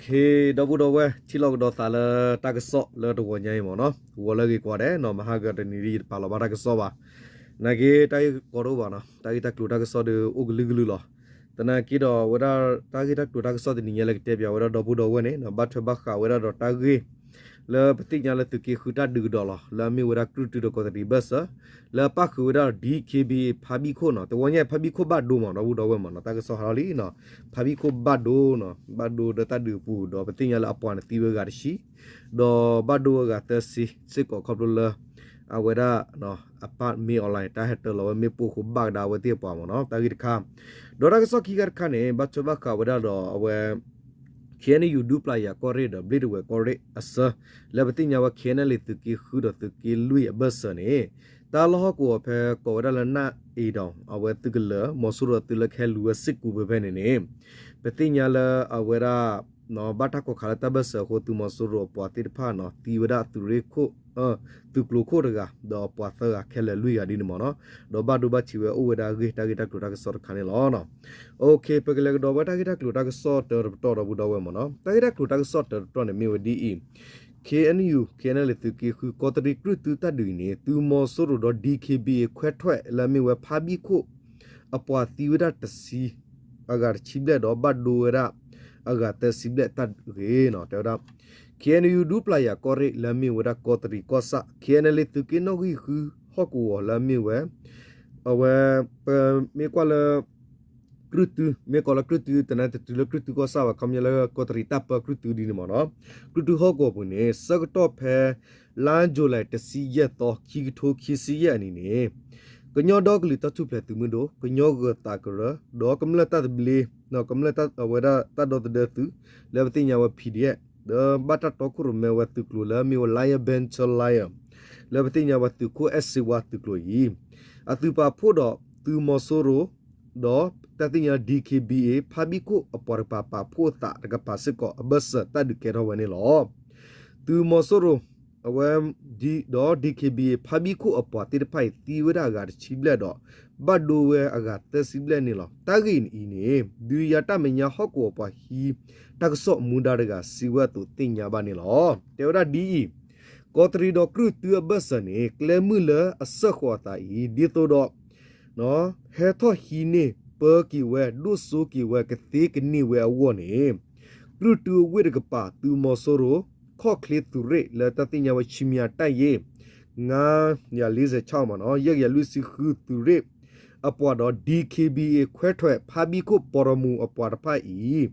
ခ့ ဒီပုၢ်ဒီဝဲၢ် ထံၣ်လိာ်ကဒီးသးလၢတၢ်ကစီၣ်လၢတဂီၤညါအံၤမ့ၢ်နီၤ, ဂီၤလၢအဂ့ၤကိးဂၤဒဲးနီၤ, မဟါကတနံၤဒ်ယတပာ်လီၤဘၣ်တၢ်ကစီၣ်ဘၣ်. နာ်က့ တၢ်ဂ့ၢ်ကီတအိၣ်ဘၣ်နီၤ, တၢ်ဂ့ၢ်တၢ်ကျိၤတၢ်ကစီၣ်ဒီးအိၣ်ကလုာ်ကလုာ်လီၤ. သနာ်က့ဒီး အဝဲဒၣ်တၢ်ဂ့ၢ်တၢ်ကျိၤတၢ်ကစီၣ်တနံၤညါလၢကတဲပၠးဝဲဒၣ်ဒီပုၢ်ဒီဝဲၢ်န့ၣ် ဘၣ်ထွဲဘၣ်ဃးဝဲဒၣ်ဒီးတၢ်ဂ့ၢ် လၢပသ့ၣ်ညါလၢသုးက့ဃုတၢ်ဒုးကဒီးလီၤ, လၢအမ့ၢ်ဝဲဒၣ်ကြုၢ်တုဒီးကီးတရံးဘၢၣ်စၢၤ လၢအပၣ်ဃုာ်ဝဲဒၣ်ဒီး DKBA ဖါဘံၣ်ခိၣ်နီၤ, တဝီညါအံၤ ဖါဘံၣ်ခိၣ်ဘၣ်ဒိမ့ၢ်နီၤ, ဒီပုၢ်ဒီဝဲၢ်မ့ၢ်နီၤ, တၢ်ကစီၣ်ဟးထီၣ်လံနီၤ, ဖါဘံၣ်ခိၣ်ဘၣ်ဒိနီၤ, ဘၣ်ဒိဒီးတၢ်ဒုးအပူၤ ဒီးပသ့ၣ်ညါလၢအပှၤန့ၣ်သံဝဲဂၤတဆံ, ဒီးဘၣ်ဒိဝဲဂၤသၢဆံစ့ၢ်ကီး ခီဖျိလၢ အဝဲဒၣ် အပၢ်မ့ၢ် online တၢ်ဟဲတၢလီၤဝဲမ့ၣ်ပိၢ်အဃိဘၣ်ကဒါဝဲသ့ၣ်အပှၤမ့ၢ်နီၤ, တၢ်ဂ့ၢ်တခါ ဒီးတၢ်ကစီၣ်ခံခါတခါန့ၣ် ဘၣ်ထွဲဘၣ်ဃးဝဲဒၣ်ဒီးအဝဲ KNU ဒူပျၢ်ယၤကီၢ်ရ့ၣ်ဒီးဘျ့ၣ်တဝဲၢ်ကီၢ်ရ့ၣ်အဆၢ လၢပသ့ၣ်ညါဝဲ KNLA သုးက့ဃုဒီးသုးက့လွံၢ်အဘၢၣ်စၢၤန့ၣ် တၢ်လီၢ်ဟီၣ်ကဝီၤဖဲကိးဝဲဒၣ်လၢနၢ်အ့ဒီး အဝဲသုးကလၢၤ မီၤစိရိၤအသုးလၢကဟဲလူၤဝဲစ့ၢ်ကီးဖဲဖဲန့ၣ်န့ၣ် ပသ့ၣ်ညါလၢအဝဲဒၣ် ဘၣ်တၢ်ကိးခးလၢတၢ်ဘၢၣ်စၢၤအဃိ သုးမီၤစိရိၤအပှၤသ့ၣ်တဖၣ်နီၤ သံဝဲဒၣ်အသုးရ့ၣ်ခိၣ် သုးကျိၤခိၣ်တဂၤ ဒီးပှၤသၢဂၤခဲလၢာ်လွံၢ်ဂၤဒ်န့ၣ်မ့ၢ်နီၤ, ဒီးဘၣ်ဒိဘၣ်ထံးဝဲအိၣ်ဝဲဒၣ်အဂ့ၢ် တၢ်ဂ့ၢ်တၢ်ကျိၤတၢ်ကစီၣ်တခါန့ၣ်လီၤ. ပကလဲၤကဒီးဝဲတၢ်ဂ့ၢ်တၢ်ကျိၤတၢ်ကစီၣ်တၢတပတီၢ်ဒီပုၢ်ဒီဝဲၢ်မ့ၢ်နီၤ, တၢ်ဂ့ၢ်တၢ်ကျိၤတၢ်ကစီၣ်တၢတပတီၢ်န့ၣ်မ့ၢ်ဝဲဒ်အံၤ, KNU KNLA သုးက့ဃု ကီးတရံးကြုၢ်တုတၢ်ဒုးအံၤန့ၣ် သုးမီၤစိရိၤဒီး DKBA ခွဲးထွဲးလၢအမ့ၢ်ဝဲဖါဘံၣ်ခိၣ် အပှၤသံဝဲဒၣ်တဆံ အဂၤတဆံဘျဲၣ်ဒီးဘၣ်ဒိဝဲဒၣ် အဂၤသၢဆံဘျဲၣ်တၢ်ဂ့ၢ်နီၤ တဲဝဲဒၣ် KNU ဒူပျၢ်ယၤကီၢ်ရ့ၣ်လၢအမ့ၢ်ဝဲဒၣ်ကီးတရံးကီၢ်ဆၣ် KNLA သုးက့နီၣ်ဂံၢ်ဃုဟီၣ်ကဝီၤလၢအမ့ၢ်ဝဲ အဝဲ ပမ့ၢ်ကွၢ်လၢ ကြုၢ်တု မ့ၢ်ကိးလၢကြုၢ်တု တနၤတတုၤလၢကြုၢ်တုကီၢ်ဆၣ်ဘၣ် ခီပညီလၢကီးတရံးတၢ်ပၢကြုၢ်တုဒ်န့ၣ်မ့ၢ်နီၤ, ကြုၢ်တုဟီၣ်ကဝီၤပူၤန့ၣ် ဆၢကတီၢ်ဖဲ လါ July တဆံယဲၢ်သီ ခံကထိခံဆံယဲၢ်အနံၤန့ၣ် ကညီဒီကလုာ်တၢ်ထူၣ်ဖျဲးသုးမုၢ်ဒိၣ် ကညီဂၢၤသးကရၢ ဒီးကမျၢၢ်တၢ်သဘျ့ ကမျၢၢ်အဝဲဒၣ်တၢ်ဒီသဒၢသုး လၢပသ့ၣ်ညါဝဲ PDF ဒီးဘၣ်တၢ်တီခိၣ်ရိၣ်မဲဝဲသုးကျိၤလၢအမ့ၢ်ဝဲ Lion Battalion လၢပသ့ၣ်ညါဝဲသုးခိၣ်အဲၣ်စ့ဝါသုးကျိၤအံၤ အသုးပာ်ဖှိၣ်ဒီးသုးမီၤစိရိၤ ဒီးတၢ်သ့ၣ်ညါ DKBA ဖါဘံၣ်ခိၣ်အပှၤတကပၤပာ်ဖှိၣ်အသးတကပၤစ့ၢ်ကီးအဘၢၣ်စၢၤတၢ်ဒုးကဲထီၣ်ဝဲန့ၣ်လီၤ. သုးမီၤစိရိၤ အဝဲ ဒီး DKBA ဖါဘံၣ်ခိၣ်အပှၤသ့ၣ်တဖၣ်အံၤသံဝဲဒၣ်အဂၤတဆံဘျဲၣ်ဒီး ဘၣ်ဒိဝဲအဂၤသၢဆံဘျဲၣ်န့ၣ်လီၤ. တၢ်ဂ့ၢ်အံၤန့ၣ် ဒုးယၤတၢ်မဲာ်ညါဟီၣ်ကဝီၤပှၤဟံးတၢ်ကစီၣ်မူဒါတဂၤစံးဝဲအသိးသ့ၣ်ညါဘၣ်န့ၣ်လီၤ. တဲဝဲဒၣ်ဒ်အံၤ, ကီးတရံးဒီးကြုၢ်တုအဘၢၣ်စၢၤန့ၣ် ကျဲမုၢ်လၢအစၢၢ်ဃီၤအသးအံၤ ဒ်သိးဒီး ဟဲထီၣ်ဟံးန့ၢ် ပၢက့ၤဝဲ ဒိၣ်စိက့ၤဝဲ ကသ့ကန့ၢ်ဝဲအဂီၢ်န့ၣ် ကြုၢ်တုအဝ့ၢ်တကပၤ သုးမီၤစိရိၤ ခီၣ်ချ့သုးရ့ၣ်လၢတၢ်သ့ၣ်ညါဝဲ ခြံမီတၢ်ယ့ ငါးရာလေးဆယ့်ခြောက် မ့ၢ်နီၤ ယဲၢ်ကယၤလွံၢ်ဆံဃုသုးရ့ၣ်အပှၤဒီး DKBA ခွဲးထွဲး ဖါဘံၣ်ခိၣ်ပီၢ်ရီမူအပှၤတဖၣ်အံၤ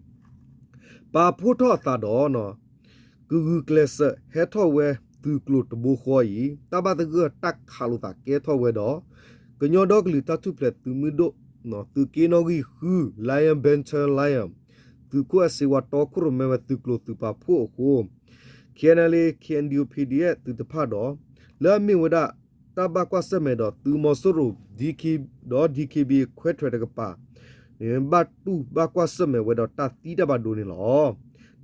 ပာ်ဖှိၣ်ထီၣ်အသးဒီး ကဂုာ်ကျဲးစၢးဟဲထီၣ်ဝဲသုးကျိၤတဘိဃီအံၤ တၢ်ဘၣ်သဂၢၢ်တၢ်ခးလိာ်သးကဲထီၣ်ဝဲဒီး ကညီဒီကလုာ်တၢ်ထူၣ်ဖျဲးသုးမုၢ်ဒိၣ် သုးက့နီၣ်ဂံၢ်ဃု Lion Battalion သုးခိၣ်အဲၣ်စ့ဝါတီခိၣ်ရိၣ်မဲဝဲသုးကျိၤသုးပာ်ဖှိၣ်အဃိ KNLA KNDO PDF သုးတဖၣ်ဒီး လၢအမ့ၢ်ဝဲဒၣ် တၢ်ဘၣ်ကွၢ်ဆၢၣ်မဲာ်ဒီးသုးမီၤစိရိၤ ဒီး DKBA ခွဲးထွဲးတကပၤ ဘၣ်တူၢ်ဘၣ်ကွၢ်ဆၢၣ်မဲာ်ဝဲဒီးတၢ်သံတၢ်ဘၣ်ဒိန့ၣ်လီၤ.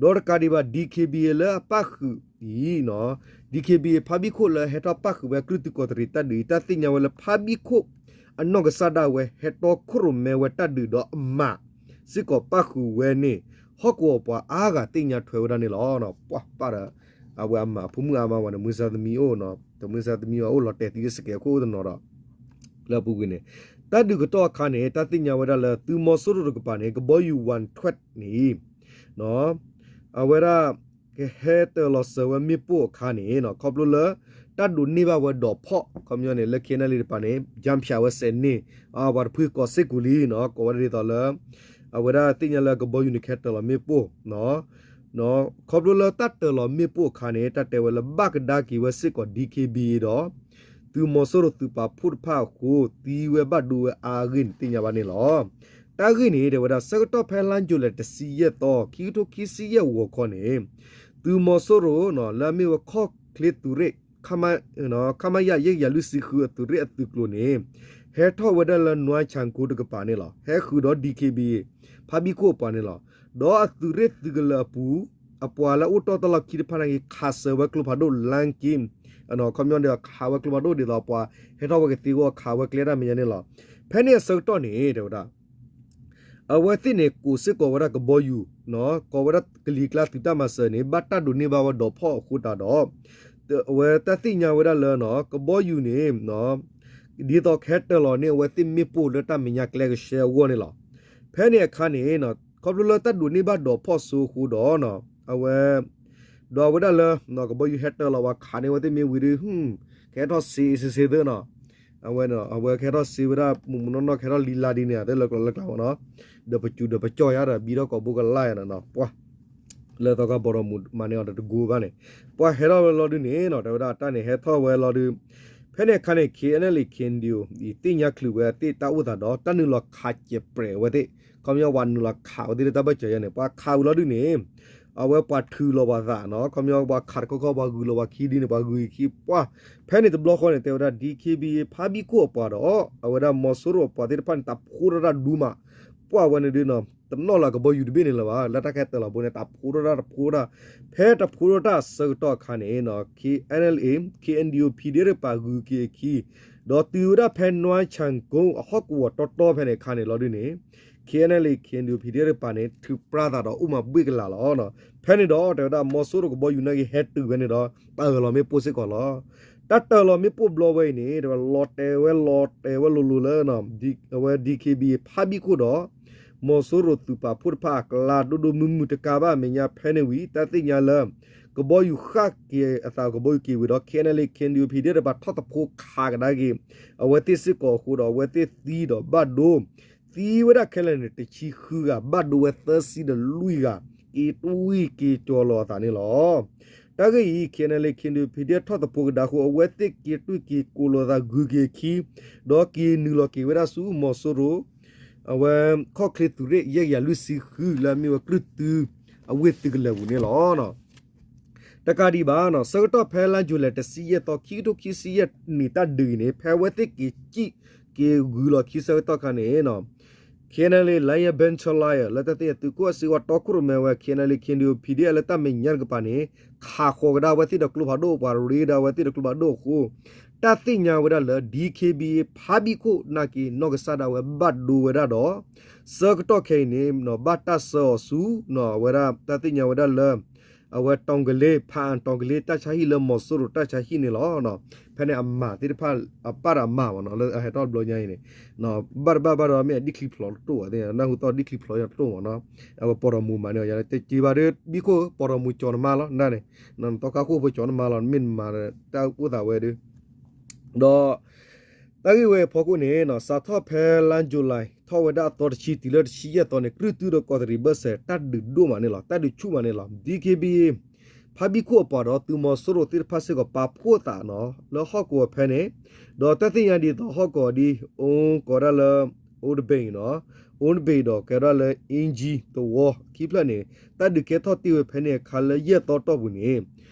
ဒီးတကးဒံးဘၣ် DKBA လၢအပၣ်ဃုာ်အံၤ DKBA ဖါဘံၣ်ခိၣ်လၢဟဲထီၣ်ပၣ်ဃုာ်ဝဲကြုၢ်တုကီးတရံးတၢ်ဒုးအံၤ တၢ်သ့ၣ်ညါဝဲလၢဖါဘံၣ်ခိၣ် အနီၢ်ကစၢ်ဒၣ်ဝဲ ဟဲတီခိၣ်ရိၣ်မဲဝဲတၢ်ဒုးဒီးအမး စ့ၢ်ကီးပၣ်ဃုာ်ဝဲန့ၣ် ဟီၣ်ကဝီၤပှၤအါဂၤသ့ၣ်ညါထွဲဝဲဒၣ်န့ၣ်လီၤ. ပှၤပၢ်ဒီး အဝဲအမး ဖိမုၣ်အါမးဝဲန့ၣ် မုၢ်ဆါသမံအအိၣ်နီၤ တမုၢ်ဆါသမံဝဲအိၣ်လီၤတဲာ်သံစကဲးခိၣ်အိၣ်တနီၤဒီး လၢအပူၤကွံာ်န့ၣ် တၢ်ဒုးကတီၢ်အခါန့ၣ် တၢ်သ့ၣ်ညါဝဲဒၣ်လၢသုးမီၤစိရိၤတကပၤန့ၣ် ကဘီယူၤ one twelve န့ၣ် အဝဲဒၣ် ကဟဲတၢၤလီၤစၢၤဝဲမ့ၣ်ပိၢ်အခါန့ၣ် ခီဖျိလၢ တၢ်ဒိးန့ၢ်ဘၣ်ဝဲဒီးဖီၣ် ခီပညီန့ၣ် လၢ KNLA တကပၤန့ၣ် ယါဖၠးဝဲစဲးန့ၣ် ပှၤတဖုကိးစ့ၢ်ကီးလံနီၤ ကိးဝဲဒၣ်ဒ်သိးလၢ အဝဲဒၣ်သ့ၣ်ညါလၢကဘီယူၤန့ၣ် ကဟဲတၢၤလီၤမ့ၣ်ပိၢ် ခီဖျိလၢတၢ်တၢၤလီၤမ့ၣ်ပိၢ်အခါန့ၣ် တၢ်တဲဝဲလၢဘၣ်ကဒါက့ၤဝဲစ့ၢ်ကီး DKBA ဒီး သုးမီၤစိရိၤသုးပာ်ဖှိၣ်တဖၣ်အဃိ သံဝဲဘၣ်ဒိဝဲအါအဂ့ၢ်န့ၣ် သ့ၣ်ညါဘၣ်န့ၣ်လီၤ. တၢ်ဂ့ၢ်န့ၣ် တဲဝဲဒၣ် ဆၢကတီၢ်ဖဲလါယူၤလံတဆံယဲၢ်သီ ခံကထိခံဆံယဲၢ်ဂီၤခီန့ၣ် သုးမီၤစိရိၤ လၢအမ့ၢ်ဝဲခီၣ်ချ့သုးရ့ၣ် ခမရ ယဲၢ်ကယၤလွံၢ်ဆံဃုအသုးရ့ၣ်အသုးကျိၤန့ၣ် ဟဲထီၣ်ဝဲဒၣ်လၢနွါဆၣ်ကိတကပၤန့ၣ်လီၤ. ဟဲဃုာ်ဒီး DKBA ဖါဘံၣ်ခိၣ်အပှၤန့ၣ်လီၤ. ဒီးအသုးရ့ၣ်သုးကလၢၤအပူၤ အပှၤလၢအိၣ်တီၢ်တၢ်လီၢ်ခံတဖၣ်န့ၣ် ခးစၢၤဝဲကျိဖးဒိၣ် လါက့ ခီပညီဒီးခးဝဲကျိဖးဒိၣ်ဒ်သိးပှၤဟဲထီၣ်ဝဲကသ့အဂီၢ် ခးဝဲကျဲတၢ်မဲာ်ညါန့ၣ်လီၤ. ဖဲန့ၣ်အဆၢကတီၢ်န့ၣ် တဲဝဲဒၣ် အဝဲသ့ၣ်န့ၣ် ကိးစ့ၢ်ကီးဝဲဒၣ်ကဘီယူၤ, ကိးဝဲဒၣ်ကလံၤကျါသုးတၢ်မၤစၢၤန့ၣ် ဘၣ်တၢ်ဒိးန့ၢ်ဘၣ်ဝဲဒီးဖီၣ်အဃိတးဒီး အဝဲတၢ်သ့ၣ်ညါဝဲဒၣ်လၢ ကဘီယူၤန့ၣ် ဒ်သိးကဟဲတၢၤလီၤန့ၢ်အဝဲသ့ၣ်မ့ၣ်ပိၢ်လၢတၢ်မဲာ်ညါကျဲကဆှဲအဂီၢ်န့ၣ်လီၤ. ဖဲန့ၣ်အခါန့ၣ် ခီဖျိလၢတၢ်ဒိးန့ၢ်ဘၣ်ဒီးဖီၣ်စိအဃိဒီး အဝဲ ဒီးအဝဲဒၣ်လၢ ကဘီယူၤဟဲတၢၤလီၤဝဲခးန့ၢ်အဝဲသ့ၣ်မ့ၣ်ဝံၤဒီး ကဟဲထီၣ်စ့စ့စ့သ့နီၤ, အဝဲ အဝဲကဟဲထီၣ်စ့ဝဲဒၣ် မုၢ်မုၢ်နီၢ်နီၢ်ကဟဲထီၣ်လံလါဒ်န့ၣ် အသ့လၢကျိၤလၢကျါမနီၤ, ဒီးပစူၤဒီးပကၠီၣ်ယါဒီး ဘံထီၣ်ကိာ်ဘိကလါယါနီၤ ပှၤ လၢသီခါဘီဒီမုၢ်မၤန့ၢ်အီၤဒီးတကိးဘၣ်န့ၣ်, ပှၤဟဲထီၣ်ဝဲလီၤဒုးန့ၣ်နီၤ တဲဝဲဒၣ်တၢ်န့ၣ်ဟဲထီၣ်ဝဲလီၤဒုး, ဖဲန့ၣ်အခါန့ၣ် KNLA KNDO အံၤ သ့ၣ်ညါချုးဝဲသ့ၣ်တၢ်အိၣ်သးဒီး တၢ်နုာ်လီၤခးစဲးပြဲးအဝဲသ့ၣ်, ခီပညီပှၤနုာ်လီၤခးဝဲသ့ၣ်လၢတၢ်ဘၢၣ်စၢၤယါန့ၣ် ပှၤခးဝံၤလီၤဒုးန့ၣ် အဝဲပှၤထုးလီၤပှၤသးနီၤ, ခီပညီပှၤခးတခီခီ ပှၤဂုၤလီၤပှၤခံဒ်န့ၣ် ပှၤဂုၤအခံ ပှၤ ဖဲန့ၣ်တဘျီဃီန့ၣ် တဲဝဲဒၣ် DKBA ဖါဘံၣ်ခိၣ်အပှၤဒီး အဝဲဒၣ်မီၤစိရိၤအပှၤသ့ၣ်တဖၣ်န့ၣ် တၢ်ဖိးထီၣ်တၢ်ဒူမး, ပှၤဝဲန့ၣ်ဒုးနီၤ တနီၣ်လၢကဘီယူၤတဘ့ၣ်န့ၣ်လၢၤဘၣ် လၢတၢ်ခဲတၢၤလီၤဘိန့ၣ် တၢ်ဖိးထီၣ်တၢ်တဖိးတၢ်, ဖဲတဖိးထီၣ်တၢ်အဆၢကတီၢ်အခါန့ၣ် KNLA KNDO PDF တပာ်ဂုၤက့ၤအခံ, ဒီးတုၤဝဲဒၣ်ဖဲနွါဆၣ်ကိအဟီၣ်ကဝီၤတီတီဖဲန့ၣ်အခါန့ၣ်လီၤဒုးန့ၣ် KNLA KNDO PDF တပၤန့ၣ် ထုးပြါသးဒီးအိၣ်မၤဘှ့ၣ်ကလာ်လီၤ. ဖဲန့ၣ်ဒီး တဲဝဲဒၣ်မီၤစိရိၤကဘီယူၤနာ်က့ဟဲတုၤဖဲန့ၣ်ဒီး တၢ်အၢၣ်လီၤမ့ၣ်ပိၢ်စ့ၢ်ကီးလီၤ. တၢ်တၢၢ်လီၤမ့ၣ်ပိၢ်ဘျီဝဲအံၤန့ၣ် တဲဝဲလီၤတဲာ်ဝဲလီၤတဲာ်ဝဲလိၤလိၤလၢ အဝဲ DKBA ဖါဘံၣ်ခိၣ်ဒီး မီၤစိရိၤသုးပာ်ဖှိၣ်တဖၣ်အကျါ ဒိၣ်ဒိၣ်မုၢ်မုၢ်တကးဘၣ်အမဲာ်ညါဖဲန့ၣ်ဝံၤ တၢ်သ့ၣ်ညါလၢ ကဘီယူၤဃၣ်က့ၤအသးကဘီယူၤက့ၤဝံၤဒီး KNLA KNDO PDF တပၤထီၣ်သဖှိခးကဒါက့ၤ အဝဲသ့ၣ်စ့ၢ်ကီးအဃိဒီး အဝဲသ့ၣ်သံဒီးဘၣ်ဒိ သံဝဲဒၣ်ခဲလၢာ်န့ၣ် တဆံဃုဂၤ ဘၣ်ဒိဝဲသၢဆံဒီးလွံၢ်ဂၤ က့ၤတွံၢ်က့ၤကၠီၤလီၤအသးန့ၣ်လီၤ. တၢ်ဂ့ၢ်အံၤ KNLA KNDO PDF ထီၣ်သဖှိကဒါဃိ အဝဲသ့ၣ်က့ၤတွံၢ်က့ၤကိးလီၤသးဂုၤက့ၤအခံ ဒီးက့ၤနုာ်လီၤက့ၤဝဲဒၣ်ဆူမီၤစိရိၤ အဝဲခီၣ်ချ့သုးရ့ၣ်ယဲၢ်ကယၤလွံၢ်ဆံဃု လၢအမ့ၢ်ဝဲကြုၢ်တု အဝ့ၢ်သုးကလၢၤပူၤန့ၣ်လီၤ. တကးဒံးဘၣ် ဆၢကတီၢ်ဖဲလါယူၤလံတဆံယဲၢ်သီ ခံကထိခံဆံယဲၢ်နံၣ်တၢ်ဒုးအံၤန့ၣ် ဖဲအဝဲသ့ၣ်က့ၤစံၣ်က့ၤဂုၤလီၤခံဆၢကတီၢ်ခါန့ၣ် KNLA Lion Battalion လၢတၢ်သ့ၣ်ညါသုးခိၣ်အစ့ဝါတီခိၣ်ရိၣ်မဲဝဲ KNLA KNDO PDF လၢတၢ်မဲာ်ညါတကပၤန့ၣ် ခးဃီၤကဒါအဝဲသ့ၣ်ဒီးကျိဖးဒိၣ် ပှၤရ့ကဒါအဝဲသ့ၣ်ဒီးကျိဖးဒိၣ်အဃိ တၢ်သ့ၣ်ညါဝဲဒၣ်လၢ DKBA ဖါဘံၣ်ခိၣ်နာ်က့ နီၢ်ကစၢ်ဒၣ်ဝဲဘၣ်ဒိဝဲဒၣ်ဒီး ဆၢကတီၢ်ခဲအံၤန့ၣ် ဘၣ်တၢ်ဆှၢအီၤဆူ အဝဲဒၣ်တၢ်သ့ၣ်ညါဝဲဒၣ်လၢ အဝဲတီၤကလ့ ဖးအၣ်တီၤကလ့ တၢ်ဆါဟံၣ်လၢမီၤစိရိၤတၢ်ဆါဟံၣ်န့ၣ်လီၤ. ဖဲန့ၣ်အမၤသ့ၣ်တဖၣ် အပၢ်ဒီးအမါမနီၤ လၢအဟဲထီၣ်တဘျီညါအံၤန့ၣ် ဘၣ်တဘၣ်ဘၣ်ဒီးမ့ၢ်အဒံၣ်ချံဖျိးတတိၣ်ဘၣ်သ့ၣ် နၢ်ဟူသီၣ်ဒံၣ်ချံဖျိးတတိၣ်မနီၤ အဝဲပီၢ်တီၢ်မူမၤန့ၢ်အီၤယါ တစံးဘၣ်ဒီး ဘံၣ်ခိၣ် ပီၢ်တီၢ်မူကၠီၤနမါလီၤ နန့ၣ် နသီခါခိၣ်ဖိကၠီၤနမါလီၤ နမ့ၢ်နမၤတၢ်အိၣ်သးဝဲဒီး ဒီး တၢ်ဂ့ၢ်ဝဲအဖီခိၣ်န့ၣ် စးထီၣ်ဖဲလါယူၤလံ ထီၣ်ဝဲဒၣ်အသီတဆံတုၤလၢတဆံယဲၢ်သီန့ၣ် ကြုၢ်တုဒီးကီးတရံးဘၢၣ်စၢၤ တၢ်ဒုးဒိၣ်မးန့ၣ်လီၤ တၢ်ဒုးဆူၣ်မးန့ၣ်လီၤ DKBA ဖါဘံၣ်ခိၣ်အပှၤဒီးသုးမီၤစိရိၤသ့ၣ်တဖၣ်စ့ၢ်ကီးပာ်ဖှိၣ်သးနီၤ လၢဟီၣ်ကဝီၤဖဲန့ၣ် ဒီးတၢ်သ့ၣ်ညါဒ်သိးဟီၣ်ကဝီၤဒ် အိၣ်ကီးဒၣ်လၢ အိၣ်တဘ့ၣ်နီၤ အိၣ်တဘ့ၣ်ဒီးကဲဒၣ်လၢ အ့ၣ်ကၠံ သဝီ ခံဖျၢၣ်န့ၣ် တၢ်ဒုးကဲထီၣ်တ့ၢ်ဝဲဖဲန့ၣ်အခါလၢယဲၢ်သီတီၢ်ပူၤန့ၣ်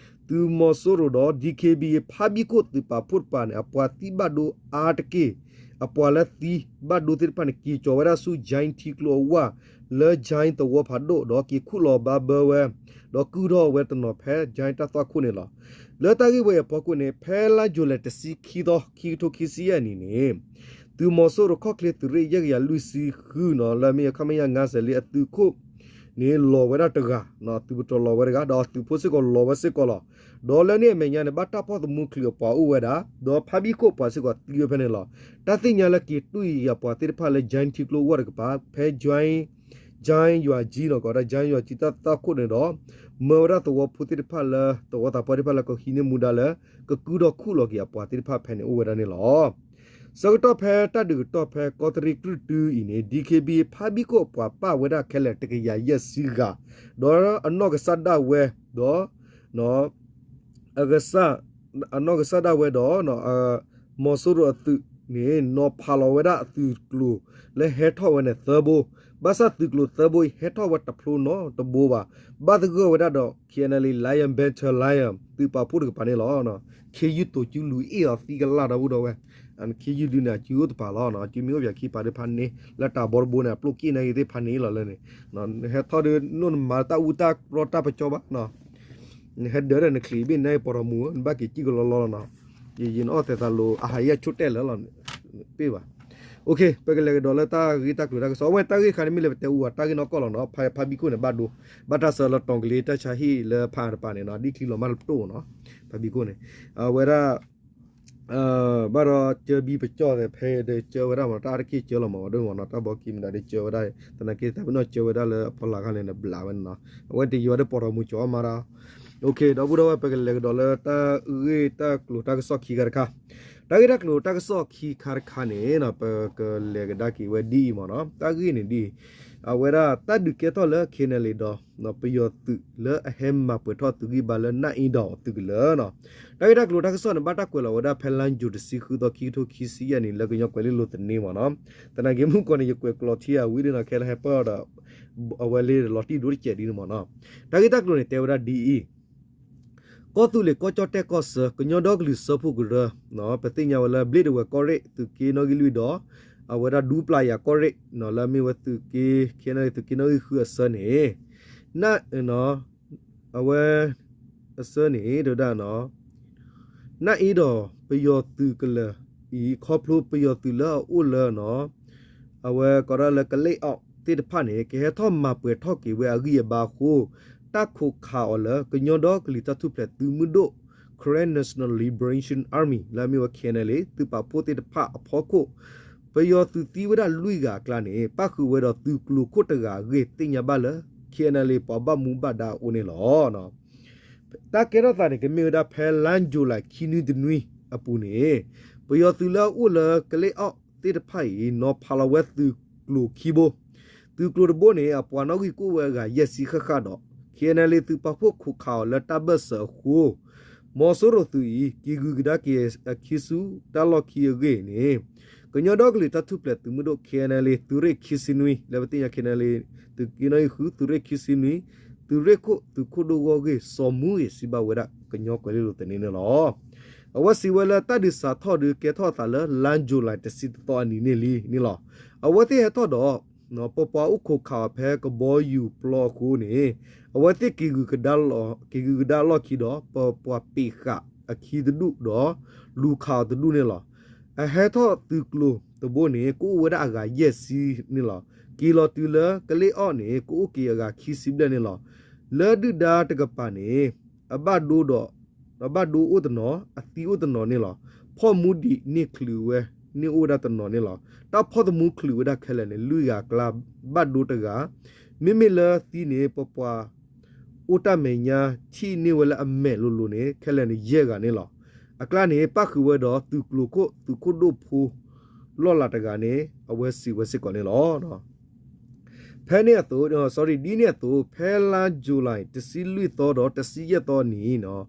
သုးမီၤစိရိၤဒီး DKBA ဖါဘံၣ်ခိၣ်သုးပာ်ဖှိၣ်တပၤန့ၣ် အပှၤသံဘၣ်ဒိအါတက့ၢ် အပှၤလၢသံဘၣ်ဒိသ့ၣ်တဖၣ်န့ၣ် က့ၤကၠီၤဝဲဒၣ်ဆူ ကၠဲၣ် ထံကျိအဝၢ် လၢ ကၠဲၣ် သဝီဖးဒိၣ် ဒီးက့ၤခူၣ်လီၤဘၣ်ဘၢဝဲ ဒီးကုၢ်ထီၣ်ဝဲတနီၤဖဲ ကၠဲၣ် တၢ်သွၣ်ခိၣ်န့ၣ်လီၤ. လၢတၢ်ဂ့ၢ်ဝဲအဖီခိၣ်န့ၣ် ဖဲလါယူၤလံတဆံခံသီ ခံကထိခံဆံယဲၢ်နံၣ်န့ၣ် သုးမီၤစိရိၤခီၣ်ချ့သုးရ့ၣ်ယဲၢ်ကယၤလွံၢ်ဆံဃုနီၤ လၢအမ့ၢ် ခမရ ငါးဆယ်လေး အသုးခိၣ်န့ၣ်လီၤဝဲဒၣ်တဂၤ သုးပတီၢ်လီၤဝဲတဂၤ ဒီးအသုးဖိစ့ၢ်ကီးလီၤဝဲစ့ၢ်ကီးလီၤ. ဒီးလၢန့ၣ်အမဲာ်ညါန့ၣ် ဘၣ်တၢ်ဖီၣ်သမူချုးအပှၤအိၣ်ဝဲဒၣ် ဒီးဖါဘံၣ်ခိၣ်အပှၤစ့ၢ်ကီးသံဝဲဖဲန့ၣ်လီၤ. တၢ်သ့ၣ်ညါလၢက့ၤတွံၢ်အံၤအပှၤသ့ၣ်တဖၣ်လၢ ကၠဲၣ် ထံကျိအဝၢ်တကပၤ ဖဲ ကၠဲၣ် ယွၤကၠံနီၤ ကီးဒၣ် ကၠဲၣ် ယွၤကၠံ တၢ်သွၣ်ခိၣ်န့ၣ်ဒီး မၢဝဲဒၣ်သဝီဖိသ့ၣ်တဖၣ်လၢ သဝီသးပှၢ်သ့ၣ်တဖၣ်လၢကဟံးန့ၢ်မူဒါလၢ ကကုၢ်ထီၣ်ခူၣ်လီၤက့ၤအပှၤသ့ၣ်တဖၣ်ဖဲန့ၣ်အိၣ်ဝဲဒၣ်န့ၣ်လီၤ. ဆၢကတီၢ်ဖဲတၢ်ဒုးကတီၢ်ဖဲကီးတရံးကြုၢ်တုအံၤန့ၣ် DKBA ဖါဘံၣ်ခိၣ်အပှၤပာ်ဝဲဒၣ်ခဲလၢာ်တကယၤယဲၢ်ဆံဂၤ ဒီးအနီၢ်ကစၢ်ဒၣ်ဝဲ ဒီး အကစၢ် အနီၢ်ကစၢ်ဒၣ်ဝဲဒီး မီၤစိရိၤအသုးန့ၣ် နီၤဖးလီၤဝဲဒၣ်အသုးကျိၤလၢဟဲထီၣ်ဝဲန့ၣ်သၢဘိ, ဘၣ်ဆၣ်သုးကျိၤသၢဘိအံၤ ဟဲထီၣ်ဝဲတဖျိနီတဘိဘၣ်, ဘၣ်သဂၢၢ်ဝဲဒၣ်ဒီး KNLA Lion Battalion သုးပာ်ဖှိၣ်တကပၤန့ၣ်လီၤ. ခ့ယုၢ်တိၤစုလူၤအ့ၣ်အီၤသံကလၢ်ဒီပုၢ်ဒီဝဲၢ်, ခ့ယုၢ်ဒုန့ၣ် အစုအိၣ်တပၤလီၤ, အစုမ့ၢ်အိၣ်ပှၤခံပၤဒုးဖးန့ၢ် လၢတၢ်ဘီတဘိန့ၣ် အပျိၢ်က့ၣ်နာ်က့ၤသ့ၣ်ဖးန့ၢ်လီၤလၢန့ၣ်, ဟဲထီၣ်ဒုး နအိၣ်နမၤတၢ်အူတၢ်ရီတၢ်ပကၠီဘၣ် နဟဲဒၢးဒီးနချံးဘ့ၣ်နပီၢ်ထီၣ်မူ နဘၣ်က့ၤစံၣ်ကလီလီလီၤနီၤ, ယယနအီၣ်သဲးသးလိၤ အဟးယဲၢ်ဆိၣ်တဲၣ်လၢာ်လီၤ, ပ့ၢ်ဘၣ်, ပကလဲၤကဒီးလၢတၢ်ဂ့ၢ်တၢ်ကျိၤတၢ်ကစီၣ်, အဝဲတၢ်ဂ့ၢ်တခါန့ၣ် မ့ၢ်လၢပတဲအူဝဲ တၢ်ဂ့ၢ်နီၢ်ကီၢ်လီၤနီၤ, ဖါဘံခိၣ်န့ၣ်ဘၣ်ဒိ, ဘၣ်တၢ်ဆၢလၢတီၤကလ့တၢ်ဆါဟံၣ်လၢဖါအတပၤန့ၣ်နီၤ, ဒ်ချံလီၤမၢ်တပတီၢ်နီၤ, ဖါဘံခိၣ်န့ၣ်, အဝဲဒၣ် ဘၣ်ဒီးကၢဘံပကၠီၣ်သ့ၣ်ဖဲဒီးကၢဝဲဒၣ်မး တၢ်အါတက့ၢ်ကၢလီၤမး ဝဲဒၣ်မးနီၤ, တၢ်ဘီကံမတၤဒီးကၢဝဲဒၣ်, သနာ်က့ တၢ်ပနီၣ်ကၢဝဲဒၣ်လၢအဖီလာ်ခါန့ၣ် ဘျးဝဲန့ၣ်နီၤ, အဝဲတယံၤဝဲဒၣ်ပိာ်ထီၣ်မူကၠီမးဒီး, ဒီပုၢ်ဒီဝဲၢ် ပကလဲၤကဒီးလၢတၢ်ဂ့ၢ်တၢ်ကျိၤတၢ်ကစီၣ်ခံခါတခါ, တၢ်ဂ့ၢ်တၢ်ကျိၤတၢ်ကစီၣ်ခံခါတခါန့ၣ် ပကလဲၤကဒါက့ၤဝဲဒ်အံၤမးနီၤ, တၢ်ဂ့ၢ်န့ၣ်ဒ်အံၤ, အဝဲဒၣ်တၢ်ဒုးကဲထီၣ်လၢ KNLA ဒီး ပယီၤသုးလၢအဟဲမၤပှဲၤထီၣ်သုးဂံၢ်ဘါလၢနၢ်အ့ဒီးသုးကလၢၤနီၤ, တၢ်ဂ့ၢ်တၢ်ကျိၤတၢ်ကစီၣ်န့ၣ် ဘၣ်တၢ်ကွဲးလီၤဝဲဒၣ်ဖဲလါယူၤတဆံဃုသီ ခံကထိခံဆံယဲၢ်နံၣ် လၢကညီကွဲၤလ့လိၤသန့မးနီၤ, သနာ်က့မုၢ်ကီၢ်န့ၣ် ယကွဲးကျိာ်ထံအဝံၤဒီးနီၤ ခဲလၢာ်ဟဲပၢၢ်ဒီး အဝဲလၢလီၤတံၢ်ဒိၣ်တစဲးဒ်န့ၣ်မးနီၤ, တၢ်ဂ့ၢ်တၢ်ကျိၤန့ၣ် တဲဝဲဒၣ်ဒ်အံၤ ကီၢ်သူလ့ၤကီၢ်ကၠီၣ်တဲၣ်ကီၢ်ဆၢ ကညီဒီကလုာ်စၢဖှိၣ်ကရၢ, ပသ့ၣ်ညါဝဲလၢ ဘျ့ၣ်ဒဝဲၢ်ကီၢ်ရ့ၣ် သုးက့နီၣ်ဂံၢ်လွံၢ်ဒီး အဝဲဒၣ်ဒူပျၢ်ယၤကီၢ်ရ့ၣ် လၢအမ့ၢ်ဝဲသုးက့ KNLA သုးက့နီၣ်ဂံၢ်ဃုအဆၢန့ၣ်, အဝဲ အဆၢန့ၣ် တဲဝဲဒၣ် နၢ်အ့ဒီးပယီၤသုးကလၢၤအံၤ ခီဖျိပယီၤသုးလၢအအိၣ်လၢ အဝဲကိးဒၣ်လၢကလ့အီၣ်သ့ၣ်တဖၣ်န့ၣ် ကဟဲထီၣ်မၤပှဲၤထီၣ်က့ၤဝဲအဂံၢ်အဘါအဃိ, တၢ်ခိးခးအီၤလၢ ကညီဒီကလုာ်တၢ်ထူၣ်ဖျဲးသုးမုၢ်ဒိၣ် Karen National Liberation Army လၢအမ့ၢ်ဝဲ KNLA သုးပာ်ဖှိၣ်သ့ၣ်တဖၣ်အဖီခိၣ်, ပယီၤသုးသံဝဲဒၣ်လွံၢ်ဂၤအကျါန့ၣ် ပၣ်ဃုာ်ဝဲဒီးသုးကျိၤခိၣ်တဂၤအဂ့ၢ်သ့ၣ်ညါဘၣ်လၢ KNLA ပှၤဘၣ်မူဘၣ်ဒါအအိၣ်န့ၣ်လီၤ. တၢ်ကဲထီၣ်သးန့ၣ် ကမ့ၢ်ဝဲဒၣ်ဖဲလါယူၤလံခံနွံတနွံအပူၤန့ၣ်, ပယီၤသုးလၢအအိၣ်လၢကလ့အီၣ်သ့ၣ်တဖၣ်အံၤ နီၤဖးလီၤဝဲသုးကျိၤခံဘိ, သုးကျိၤတဘိန့ၣ် အပှၤနီၣ်ဂံၢ်ကအိၣ်ဝဲအဂၤယဲၢ်ဆံဃၣ်ဃၣ်ဒီး KNLA သုးပာ်ဖှိၣ်ခိးခးအီၤလၢတၢ်ဘၢၣ်စၢၤအဃိ, မီၤစိရိၤသုးအံၤ က့ၤဂုၤကဒါက့ၤအခံဆူတၢ်လီၢ်ခံအဂ့ၢ်န့ၣ်, ကညီဒီကလုာ်တၢ်ထူၣ်ဖျဲးသုးမုၢ်ဒိၣ် KNLA သုးရ့ၣ်ခံဆံနွံ လၢပသ့ၣ်ညါ KNLA သုးက့နီၣ်ဂံၢ်ဃု သုးရ့ၣ်ခံဆံနွံ သုးရ့ၣ်ခိၣ်သုးခိၣ်ဒိၣ်ဂီၢ်ဂ့ၢ် စီၤမူဂ့ၤ စံးဘၣ်ဝဲဒၣ်ကညီကွဲၤလ့လိၤသန့န့ၣ်လီၤ. အဝဲစံးဝဲလၢတၢ်ဒုးစးထီၣ်ဒုးကဲထီၣ်အသးလၢ လါယူၤလံတဆံတသီအနံၤန့ၣ်လံန့ၣ်လီၤ. အဝဲသ့ၣ်ဟဲထီၣ်ဒီး ပပှၤအိၣ်ခိးခးအီၤဖဲကဘီယူၤပျီအဃိန့ၣ်, အဝဲသ့ၣ်က့ၤဂုၤကဒါလီၢ်ခံဒီး ပပှၤပ့းဃာ်အခံတဒူၣ်ဒီး လူၤခးအီၤတဒူၣ်န့ၣ်လီၤ. အဟဲထီၣ်သုးကျိၤတဘိန့ၣ် ကအိၣ်ဝဲဒၣ်အဂၤယဲၢ်ဆံန့ၣ်လီၤ. က့ၤလီၤတုၤလၢကလ့အီၣ်န့ၣ် ကအိၣ်က့ၤအဂၤခံဆံဘျဲၣ်န့ၣ်လီၤ. လၢဒုၣ်ဒါတကပၤန့ၣ် အဘၣ်ဒိဒီး အဘၣ်ဒိအိၣ်တနီၤ အသံအိၣ်တနီၤန့ၣ်လီၤ. ဖီၣ်မူဒံးန့ၢ်ချုးဝဲန့ၣ်အိၣ်ဝဲဒၣ်တနီၤန့ၣ်လီၤ. တၢ်ဖီၣ်သမူချုးဝဲဒၣ်ခဲလၢာ်န့ၣ် လွံၢ်ဂၤအကျါ ဘၣ်ဒိတဂၤ, မ့မ့ၢ်လၢသံန့ၣ် ပပှၤအိၣ်တၢ်မဲာ်ညါထံၣ်န့ၢ်ဝဲလၢအမဲာ်လိၤလိၤန့ၣ် ခဲလၢာ်န့ၣ် ယဲၢ်ဂၤန့ၣ်လီၤ. အကျါန့ၣ် ပၣ်ဃုာ်ဝဲဒီးသုးကျိၤခိၣ် သုးခိၣ်ဒိၣ်ဖိ လီၢ်လၤတဂၤန့ၣ် အဝဲစံးဝဲစ့ၢ်ကီးန့ၣ်လီၤ. ဖဲန့ၣ်အသိး sorry ဒ်န့ၣ်အသိး ဖဲလါယူၤလံ တဆံလွံၢ်သီဒီးတဆံယဲၢ်သီအနံၤ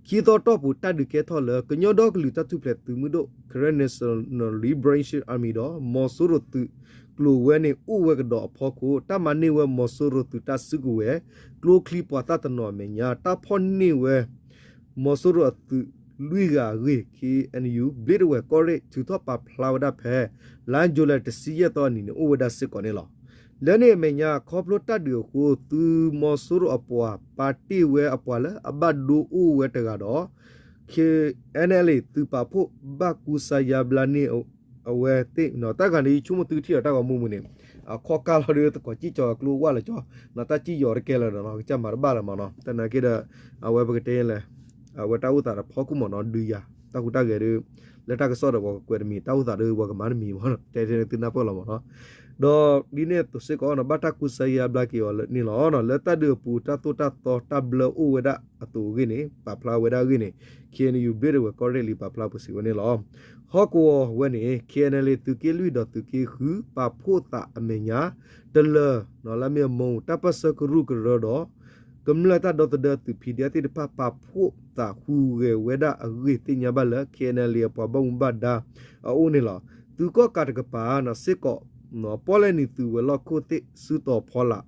ခံသီတီၢ်ပူၤ တၢ်ဒုးကဲထီၣ်လၢ ကညီဒီကလုာ်တၢ်ထူၣ်ဖျဲးသုးမုၢ်ဒိၣ် Karen National Liberation Army ဒီး မီၤစိရိၤသုးကျိၤဝဲန့ၣ် အိၣ်ဝဲကဒီးအဖီခိၣ် တၢ်မၤန့ၢ်ဝဲမီၤစိရိၤသုးတၢ်စုကဝဲၤ ကျိချံမျိာ်သၣ်တနီၤအမဲာ်ညါ တၢ်ဖီၣ်န့ၢ်ဝဲ မီၤစိရိၤအသုးလွံၢ်ဂၤအဂ့ၢ် KNU ဘျ့တဝဲၢ်ကီၢ်ရ့ၣ် ထုးထီၣ်ပာ်ဖျါဝဲဒၣ်ဖဲ လါယူၤလံ တဆံယဲၢ်သီအနံၤန့ၣ် အိၣ်ဝဲဒၣ်စ့ၢ်ကီးန့ၣ်လီၤ. လၢန့ၣ်အမဲာ်ညါ ခီဖျိတၢ်ဒုးအဃိ သုးမီၤစိရိၤအပှၤ ပာ်တ့ၢ်ဝဲအပှၤလၢအဘၣ်ဒိအိၣ်ဝဲတဂၤဒီး KNLA သုးပာ်ဖှိၣ်ဘၣ်ကူစါယါဘျါန့ၢ်အဝဲသ့ၣ် တၢ်ဂၤန့ၣ် ယဆိကမိၣ်သုထံၣ်ဒီးတၢ်ဂီၤမူမူန့ၣ် အခီၣ်ကၢ်လီၤဒီး သကိးစံၣ်ကၠီၤကျိဝၢ်လၢကၠီ တၢ်စံၣ်ယီၤတကဲလၢၤဒီး ကစၢ်မၤတဘၣ်လၢၤမးနီၤ သနာ်က့ဒီး အဝဲပကတဲလဲၣ် အဝဲတၢ်အိၣ်သးတဖီခိၣ်မးနီၤ ဒုးယၤ တၢ်ဟူးတၢ်ဂဲၤဒီး လၢတၢ်ကစီၣ်ဒီးပှၤကကွဲးတမံၤ တၢ်အိၣ်သးဒီးပှၤကမၤတမံၤမး တဲထဲန့ၣ်သုနၢ်ပၢၢ်လီၤမးနီၤ ဒီးဒ်န့ၣ်အသိးစ့ၢ်ကီး ဘၣ်တၢ်ကူစါယါဘျါက့ၤအီၤန့ၣ်လီၤ. လၢတၢ်ဒုးအပူၤ တၢ်သိၣ်တၢ်သီတၢ်ဘျၢအိၣ်ဝဲဒၣ်အသိးအဂ့ၢ်န့ၣ် ပာ်ဖျါဝဲဒၣ်အဂ့ၢ်န့ၣ် KNU ဘျ့တဝဲၢ်ကီၢ်ရ့ၣ်လံပာ်ဖျါပူၤစံးဝဲန့ၣ်လီၤ. ဟီၣ်ကဝီၤဝဲန့ၣ် KNLA သုးက့လွံၢ်ဒီးသုးက့ဃု ပာ်ဖှိၣ်သးအမဲာ်ညါ တလၢာ် လၢအမ့ၢ်အမိၢ် တၢ်ပၢၢ်ဆၢကရူၢ်ကရၢဒီး ကမျၢၢ်တၢ်ဒီသဒၢသုး PDF သ့ၣ်တဖၣ် ပာ်ဖှိၣ်သးဟူးဂဲၤဝဲဒၣ်အဂ့ၢ်သ့ၣ်ညါဘၣ်လၢ KNLA အပှၤဘၣ်မူဘၣ်ဒါအအိၣ်န့ၣ်လီၤ. သုးကီၣ်ကးတကပၤစ့ၢ်ကီး ပီၣ်လဲၣ်နံၤသုးဝဲၤလီၢ်ခိၣ်သ့ၣ်စုတီၤဖီလာ်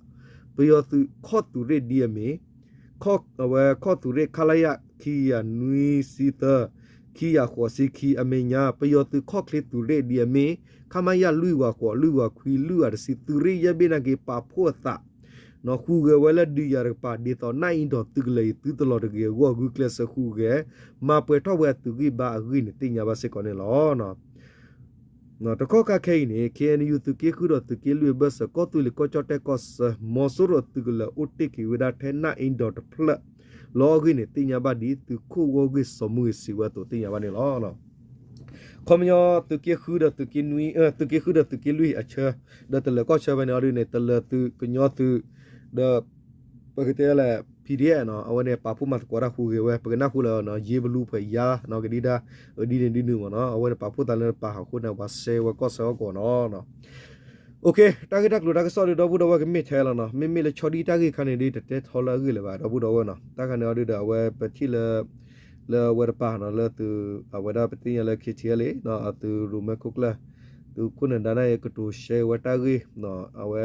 ပယီၤသုးခီၣ်သုးရ့ၣ်ဒ်အမ့ၢ် ဝဲခီၣ်သုးရ့ၣ် ခလရ ခံကယၤနွံဆံသၢ ခံကယၤဃိးဆံခံအမဲာ်ညါ ပယီၤသုးခီၣ်ချ့သုးရ့ၣ်ဒ်အမ့ၢ် ခမရ လွံၢ်ဂၤဃိး လွံၢ်ဂၤခွံ လွံၢ်ဂၤတဆံ သုးရ့ၣ်ယဲၢ်ဘ့ၣ်နာ်က့ ပာ်ဖှိၣ်အသး ဟူးဂဲၤဝဲလၢဒုးယၤတကပၤ ဒ်သိးနၢ်အ့ဒီးသုးကလၢၤအံၤ သုတလီၤတဂ့ၤအဂီၢ် ဂုာ်ကျဲးစၢးဟူးဂဲၤ မၤပှဲၤထီၣ်ဝဲအသုးဂံၢ်ဘါအဂ့ၢ်န့ၣ် သ့ၣ်ညါဘၣ်စ့ၢ်ကီးန့ၣ်လီၤ. တကီၢ်ခါခဲအံၤန့ၣ် ခ့ၣ်အဲၣ်ယူၣ် သုးက့ဃုဒီးသုးက့လွံၢ်အဘၢၣ်စၢၤ ကီၢ်သူလ့ၤကီၢ်ကၠီၣ်တဲၣ်ကီၢ်ဆၢ မီၤစိရိၤအသုးကလၢၤအိၣ်တ့ၢ်က့ၤဝဲဒၣ်ထဲနၢ်အ့ဒီးတဖျၢၣ်လီၤအဂ့ၢ်န့ၣ် သ့ၣ်ညါဘၣ်ဒ်သုးခိၣ်ဂီၢ်ဂ့ၢ်စီၤမူဂ့ၤစံးဝဲအသိးသ့ၣ်ညါဘၣ်န့ၣ်လီၤ. ခီပညီ သုးက့ဃုဒီးသုးက့နွံ သုးက့ဃုဒီးသုးက့လွံၢ်အဆၢ ဒီးတလၢၤကီၢ်ဆၢဖဲန့ၣ်အီၤဒုန့ၣ် တလၢၤသုးကညီသုး ဒီး ပကတဲလၢ PDF နီၤ အဝဲန့ၣ် ပာ်ဖှိၣ်မၤသကိးတၢ်ဟူးဂဲၤဝဲ ပကနၣ်ဃိလၢ ယ့ဘလူဖဲးယါ နီၤ ကဒံဒါ ဒ်န့ၣ်ဒ်နုၤမ့ၢ်နီၤ အဝဲန့ၣ်ပာ်ဖှိၣ်သးလၢပာ်ဟးဃိန့ၣ် ပှၤစဲဝဲကီၢ်စဲၣ်ဟီၣ်ကဝီၤနီၤ တၢ်ဂ့ၢ်တၢ်ကျိၤတၢ်ကစီၣ်ဒုး ဒီပုၢ်ဒီဝဲၢ်ကမ့ၢ်ထဲလီၤနီၤ မ့မ့ၢ်လၢဆီဒံၣ်တၢ်ဂ့ၢ်ခါန့ၣ်ဒုး တတဲထီလၢအဂ့ၢ်လၢၤဘၣ် ဒီပုၢ်ဒီဝဲၢ်နီၤ တၢ်ခါန့ၣ်အီၤဒုးဒီး အဝဲပထံၣ်လၢ လၢအဝဲတပၤနီၤ လၢသုး အဝဲဒၣ်ပသ့ၣ်ညါလၢ KTLA အသုးရိၣ်မဲခိၣ်ကျၢၢ် သုးခိၣ်နၢၤဒါန့ၣ် ကတိၤရှဲဝဲတၢ်ဂ့ၢ် အဝဲ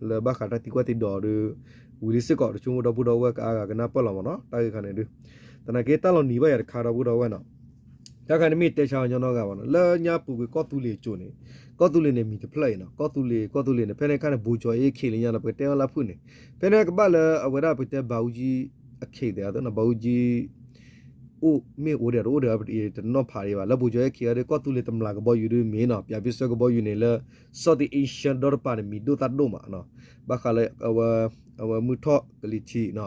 လၢဘၣ်ဃးတၢ်သံကွၢ်သံဒိးဒုး ဝံၤလံစ့ၢ်ကီး တဆိကမိၣ်ဒီပုၢ်ဒီဝဲၢ်ကအါဂၤကနၢ်ပၢၢ်လီၤမ့ၢ်နီၤ တၢ်ဂ့ၢ်ခါန့ၣ်ဒုး သနာ်က့တၢ်လီၤနံၤဘၣ်ယၤတခါ ဒီပုၢ်ဒီဝဲၢ်နီၤ တၢ်ခါန့ၣ်မ့ၢ်တဲဆါအီၤညီနီတဂၤဘၣ်နီၤ လၢညါပူၤကွံာ်ကီၢ်သူလ့ၤအစိၤန့ၣ် ကီၢ်သူလ့ၤန့ၣ် မံၤတဖျၢၣ်အံၤနီၤ ကီၢ်သူလ့ၤ ကီၢ်သူလ့ၤန့ၣ် ဖဲန့ၣ်ခါန့ၣ် ဘိကၠီအ့ခ့လၢညါနီၤ ပကတဲဝဲလၢဖုၣ်န့ၣ် ဖဲန့ၣ်ကဘၣ်လၢအဝဲဒၣ်ပကတဲဘးအူကၠံ အခ့သ့ၣ်အသိးနီၤ ဘးအူကၠံ အိၣ်မ့ၢ်အိၣ်ဒီးတအိၣ်ဒီး တနီၣ်ဖးဒံးဘၣ် လၢဘိကၠီအ့ခ့အီၤဒုး ကီၢ်သူလ့ၤတမျးကဘီယူၤဒုးမ့ၢ်နီၤ ပၠးဖ့စၢကဘီယူၤန့ၣ်လၢ Southeast Asia ဒီတပၤန့ၣ် မံၤဒိၣ်သၣ်ဒိၣ်မးနီၤ ဘၣ်ဃးလၢ အဝဲမုၢ်ထီၣ်ကလံၤထံးနီၤ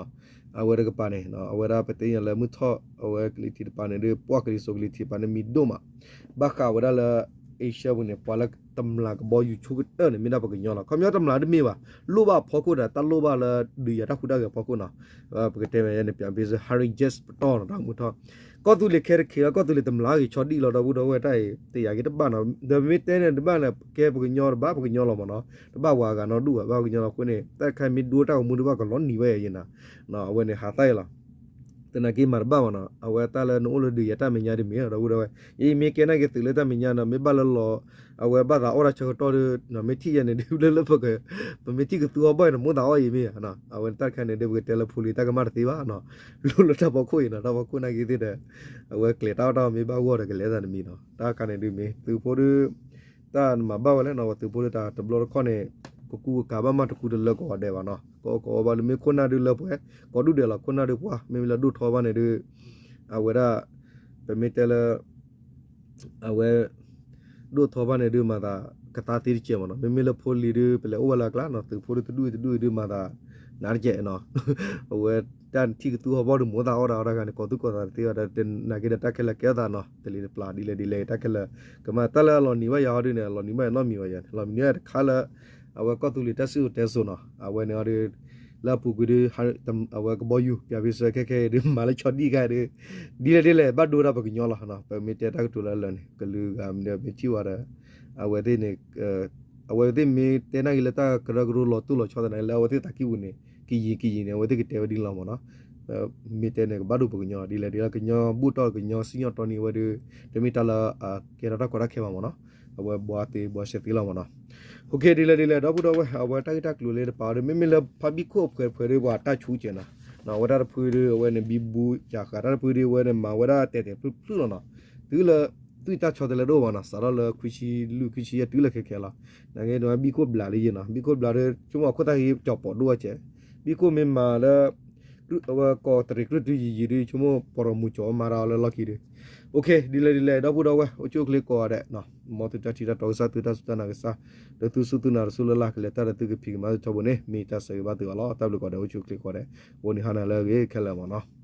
အဝဲတကပၤန့ၣ် အဝဲဒၣ်ပသ့ၣ်ညါလၢမုၢ်ထီၣ် အဝဲကလံၤထံးတပၤန့ၣ်ဒုး ပှၢ်ကလံၤစိးကလံၤထံးတပၤန့ၣ် မံၤဒိၣ်မး ဘၣ်ဃးဝဲဒၣ်လၢ Asia ပူၤန့ၣ် ပှၤလၢတမျးကဘီယူၤဆိကတၢၢ်န့ၣ် မ့ၢ်ဒၣ်ပှၤကညီလီၤ ခီပညီတမျးတမ့ၢ်ဘၣ် လိၣ်ဘၣ်အဖီခိၣ်ဒီး တၢ်လိၣ်ဘၣ်လၢဒုးယၤတၢ်ဟူးတၢ်ဂဲၤအဖီခိၣ်နီၤ ပကတဲမ့ၢ်န့ၣ် ပၠးဖ့စၢ Harrier Jet ပတီၢ်နီၤ တၢ်မုၢ်ထီၣ် ကီၢ်သူလ့ၤခဲတခ့လီၤ ကီၢ်သူလ့ၤတမျးဂ့ၤဆီဒံၣ်လီၤ ဒီပုၢ်ဒီဝဲၢ်တၢ်အံၤ တယာ်က့ၤတဘၣ်နီၤ ဒီးမ့ၢ်တဲန့ၣ်တဘၣ်န့ၣ် ကဲပှၤကညီတဘၣ်ပှၤကညီလီၤမ့ၢ်နီၤ တဘၣ်ဝဲအဂၤနီတဒူၣ်ဘၣ် ဘၣ်ပှၤကညီလီၤအဃိန့ၣ် တၢ်တခါမ့ၢ်ဒိတၢ်ဂီၤမူဒုးဘၣ်ကလီၤနံၤဝဲယၤယံၤနီၤ အဝဲန့ၣ်ဟးသၣ်အံၤလီၤ သနာ်က့မၤတဘၣ်မ့ၢ်နီၤ အဝဲတၢ်လၢနအိၣ်လၢဒုးယၤတၢ်မဲာ်ညါဒုးမ့ၢ်ဒီပုၢ်ဒီဝဲၢ် ယမ့ၢ်ကဲနာ်က့ၤသုးလၢတၢ်မဲာ်ညါနီၤ မ့ၢ်ဘၣ်လၢလီၤ အဝဲဘၣ်သးအီၣ်တၢ်ဆၢကတီၢ်ဒုး မ့ၢ်ထံၣ်ယဲန့ၣ်ဒုး လၢလၢပက ပမ့ၢ်ထံၣ်ကသူဟီၣ်ဘီၣ်အံၤန့ၣ် မိၢ်သးအီၣ်အံၤမ့ၢ်ဧါ အဝဲတၢ်တခါန့ၣ်ဒုး ပကတဲလၢဖိလံၤတၢ်ကမၣ်တသ့ဘၣ်နီၤ လိၣ်လၢတၢ်ဖီခိၣ်အံၤနီၤ တၢ်ဖီခိၣ်နာ်က့ၤသ့ၣ်ဒီး အဝဲကျဲၤတၢ်အီၣ်တၢ်အီမ့ၢ်ဘၣ်ဂီၢ်ဒီးကလဲၤသးတမံၤနီၤ တၢ်တခါန့ၣ်ဒုးမ့ၢ် သုးဖိဒုး တၢ်နမၤဘၣ်ဝဲလဲၣ်နီၤ ပသုးဖိဒုးတၢ်တဘျီတခီၣ်န့ၣ် ကကူကကၤဘၣ်မးတကူတလၢကီးဂီၤဒဲးဘၣ်နီၤ ကီကီးဘၣ်လၢမ့ၢ်ခိၣ်နၢ်ဒုးလၢပှဲၤ ကီးဒူၣ်ဒဲးလီၤ ခိၣ်နၢ်ဒုးပှၢ် မ့မ့ၢ်လၢဒိၣ်ထီဘၣ်န့ၣ်ဒုး အဝဲဒၣ် ပမ့ၢ်တဲလၢ အဝဲ ဒိၣ်ထီဘၣ်န့ၣ်ဒုးမၤသး ကသါသ့တကဲးမ့ၢ်နီၤ မ့မ့ၢ်လၢဖိလံၤဒုး ပလဲၤအိၣ်ဝဲလၢအကျါနီၤ သုးဖိဒုးတဒူၣ်အံၤတဒူၣ်အံၤဒုးမၤသး နးတကဲးနီၤ အဝဲတၢ်ထံၣ်ကသူဟီၣ်ဘီၣ်ဒုး မိၢ်သးအီၣ်တၢ်အီၣ်တၢ်ခါန့ၣ် ကီၤသူၣ်ကီၤသးတသ့ဘၣ်ဒီး တနာ်က့ဒီးတၢ်ခဲလၢာ်ကဲထီၣ်သးနီၤ တလံၤတပျၢ်ဒ်လဲၣ်ဒ်လဲၣ် တၢ်ခဲလၢာ် ကမၤတၢ်လၢအလီၤနံၤဘၣ်ယၤဟီဒုးန့ၣ် အလီၤနံၤဘၣ်ယၤနီတမံၤဘၣ်ယၤန့ၣ် လီၤမံၤန့ၣ်တခါလၢ အဝဲကီၢ်သူလ့ၤတၢ်စံၣ်စိၤတဲစိၤနီၤ အဝဲန့ၣ်အီၤဒုး လၢအပူၤကွံာ်ဒုး အဝဲကဘီယူၤ ပၠးဖ့စၢခဲခဲအံၤဒုး မၤလၢဆီဒံၣ်ခါအံၤဒုး ဒ်လဲၣ်ဒ်လဲၣ် ဘၣ်ဒိဝဲဒၣ်ပှၤကညီလီၤ ပမ့ၢ်တဲတၢ်ကတိၤလၢအလၢာ်န့ၣ် ကလုာ်ဂၤမ့ၢ်ဒီးမ့ၢ်ထံၣ်ဝဲဒီး အဝဲသ့ၣ်န့ၣ် အဝဲသ့ၣ်မ့ၢ်တဲနာ်က့ၤလၢတၢ်ကရၢကရိလီၤတိၢ်လီၤဆီသနာ်က့ လၢအဝဲသ့ၣ်သးကံၢ်ပူၤန့ၣ် ကယံာ်ကယံာ်န့ၣ် အဝဲသ့ၣ်ကတဲဝဲဒ်န့ၣ်လီၤမ့ၢ်နီၤ မ့ၢ်တဲန့ၣ် ကဘၣ်ဒိပှၤကညီဒ်လဲၣ်ဒ်လဲၣ် ကညီဘူၣ်တီၢ်ကညီစံၣ်ညီၣ်တီနံၤဝဲဒုး တမ့ၢ်တၢ်လၢ ကဲထီၣ်တၢ်ကီတၢ်ခဲဘၣ်မ့ၢ်နီၤ အဝဲဘှါသ့ဘှါရှဲသ့လီၤမ့ၢ်နီၤ ဒ်လဲၣ်ဒ်လဲၣ် ဒီပုၢ်ဒီဝဲၢ် အဝဲတၢ်ဂ့ၢ်တၢ်ကျိၤလၢတပာ်အီၤဒီး မ့မ့ၢ်လၢဖါဘံၣ်ခိၣ်အဖှဲးတဖှဲးဒုး ပှၤတၢ်ဆူးကဲးနီၤ အဝဲတၢ်တဖုဒုး အဝဲန့ၣ် ဘံဘူ ယၤဃးတၢ်တဖုဒုး အဝဲန့ၣ်မၤဝဲဒၣ်တဲာ်တဲာ်ဖျုးဖျုးလီၤနီၤ တုၤလၢ သွံၣ်တၢ်ဆီတလဲတအိၣ်ဘၣ်နီၤ စးထီၣ်လၢခွံဆံလွံၢ်ခွံဆံယဲၢ်တုၤလၢခဲခဲလီၤ နာ်က့ ဘံၣ်ခိၣ်ဘျးလံယဲနီၤ ဘံၣ်ခိၣ်ဘျးဒုး ဆိကမိၣ်အခိၣ်သၣ်ဃံကၠီၤပိာ်ဒိၣ်ဝဲကဲး ဘံၣ်ခိၣ်မ့ၢ်မၤလၢ အဝဲကီးတရံးကြုၢ်တုၤယံာ်ယံာ်ဒုး ဆိကမိၣ်ပီၢ်ရီမူကၠီၤမၤတၢ်အီၤလၢလီၢ်ခံဒုး ဒ်လဲၣ်ဒ်လဲၣ် ဒီပုၢ်ဒီဝဲၢ် အိၣ်ဆူၣ်အိၣ်ချ့ကိးဂၤဒဲး မ်သုတၢ်ထံၣ်တၢ်တီကစၢ် သုတၢ်စူၢ်တၢ်နာ်ကစၢ် ဒီးသုစူၢ်သုနာ်တစူၢ်လၢ်လၢ် ကလဲၤတၢ်ဒီးသုကဖံးကမၤသုထီဘိန့ၣ် မ့ၢ်တၢ်ဆၢဂ့ၤဘၣ်သုအီၤလီၤ တၢ်ဘျုးကိးဂၤဒဲး အိၣ်ဆူၣ်အိၣ်ချ့ကိးဂၤဒဲး အိၣ်နံၤဟါနၤလၢအဂ့ၤခဲလၢာ်မ့ၢ်နီၤ